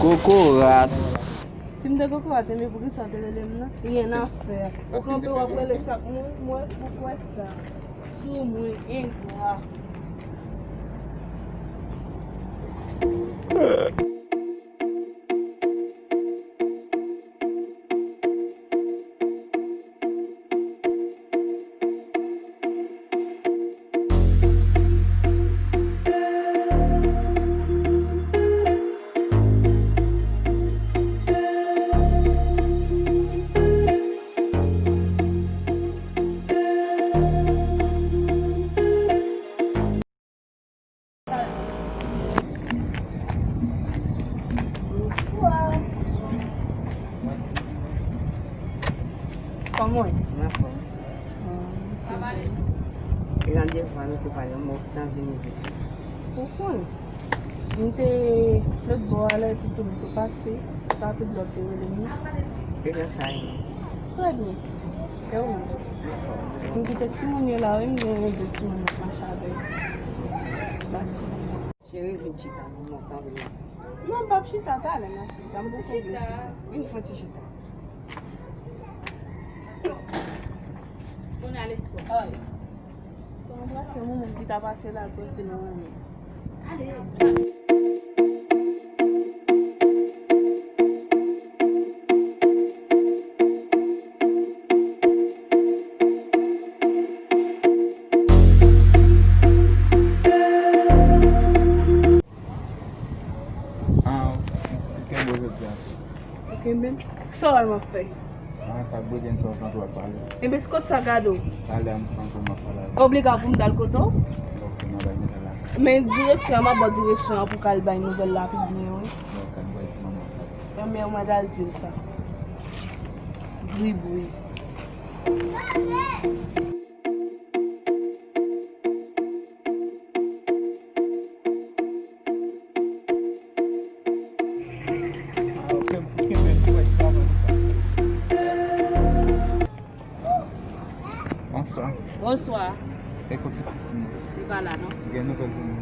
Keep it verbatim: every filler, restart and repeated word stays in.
Kokorat. Si m te kokorat, ebyen poukisa w te rele m nan? Rien à faire. Ou kanpe w ap rele chak moun, mwen pou kwè sa. Sou mwen, engra. Bonswa. Kòman w ye? M anfòm. Ah, ok. E randevou a nou te pale, m ap tann vini vit. Ou konn, m te lòt bò a la, epi tou m te pase, sa te di w ap te rele m. E jan sa ye? Trè byen. E ou menm? M anfòm. M kite timoun yo la, wi, m gen de timoun m ap mache avè yo. Ba ti. Cheri, vin chita, non, non, tanpri. Non, m p ap chita, talè m a chita, m poko vle chita. Vin fè ti chita. Kounye a let's go. Ay. Anbrase moun ki ta pase la, kote nou renmen. Ale. Ah, ou kenbe w jodi a? Ou kenbe m? Sa w wè m ap fè? Ah, sa k bwè dènn sa w tankou w ap pale. Enben, kot sa gade w? Talè m tankou m ap pale avè w. Obliga pou m t al kote w? Ok, m a bay nouvèl la. Men direksyon an, m ap ba w direksyon an pou w ka al bay nouvèl la pi byen, wi. Bon, k ap bay manman w. Enben, mwen t al di l sa. Bri bri. Bonswa. Bonswa. E kote pitit mwen? Li pa la, non. Gen nouvèl pou mwen?